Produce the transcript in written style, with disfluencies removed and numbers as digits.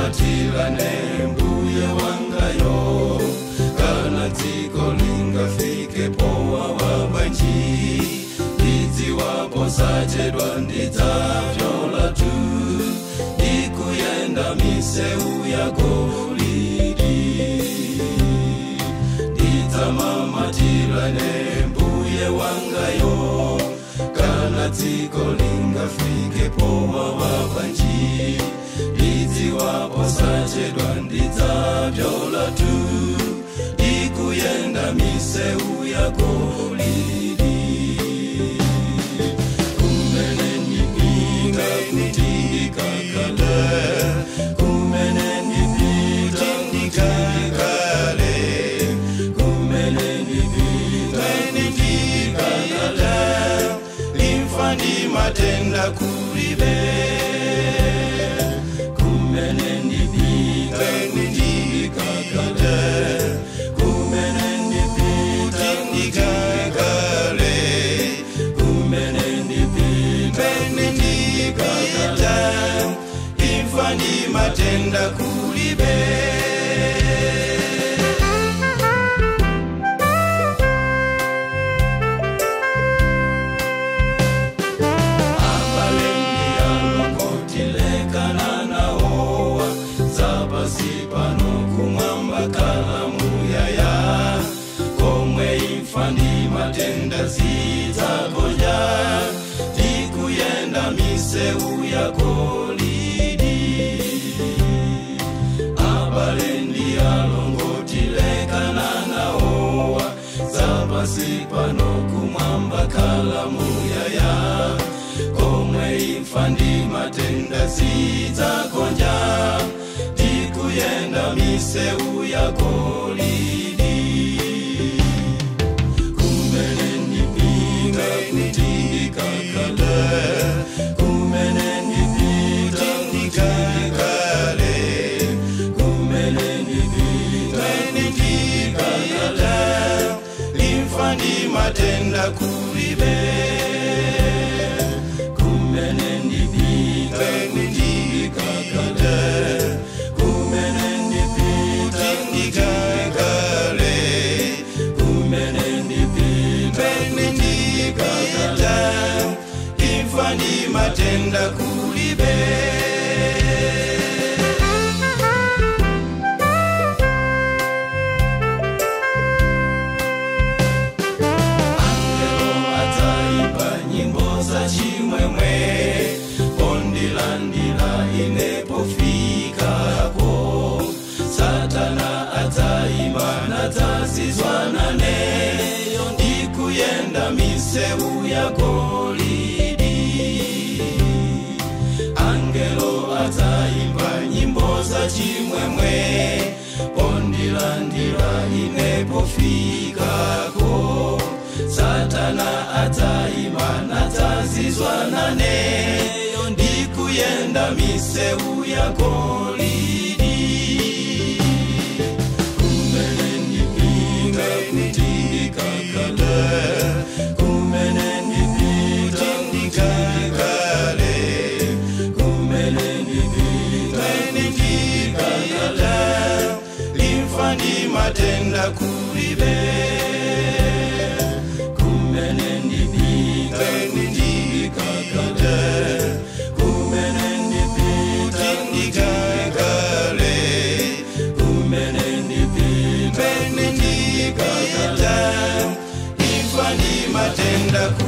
Ndidzamamamatira nembuye wangayo, kana dziko lingafike powawa bwanji, ndidziwapo sachedwa ndidzavyola tu, ndikuyenda miseu ya golidi. Ndidzamamamatira nembuye wangayo, kana dziko lingafike powawa bwanji, ndidziwapo sachedwa ndidzavyola tu, ndikuyenda miseu ya golidi. Kumene ndipita kuti ndikakale, kumene ndipita ndikakale, kumene ndipita ndikakale, imfa ndi matenda kulibe. Kumene ndipita ndikakale, kumene ndipita ndikakale, kumene ndipita ndikakale, imfa ndi matenda kulibe. Matenda zidzagonja, ndikuyenda miseu ya golidi. Abale ndi alongo tilekana nawowa, zapasi pano kumwamba khala muyaya, komwe imfa ndi matenda zidzagonja, ndikuyenda miseu ya golidi. Kumene ndipita ndikakale, kumene ndipita ndikakale, imfa ndi matenda kulibe. Kumene ndipita ndikakale, kumene ndipita ndikakale, kumene ndipita ndikakale, imfa ndi matenda kulibe. Angelo adzaimba nyimbo za chimwemwe, pondilandira ine pofikako. Satana adzaimba nadzazizwa nane, ndikuyenda miseu ya golidi. Angelo adzaimba nyimbo za chimwemwe, pondilandira ine pofikako. Satana adzaimba nadzazizwa nane, ndikuyenda miseu ya golidi. Kumene ndipita kuti ndikakale, kumene ndipita ndikakale, kumene ndipita ndikakale, imfa ndi matenda kulibe. Kumene ndipita ndikakale, kumene ndipita ndikakale, kumene ndipita ndikakale, imfa ndi matenda kulibe.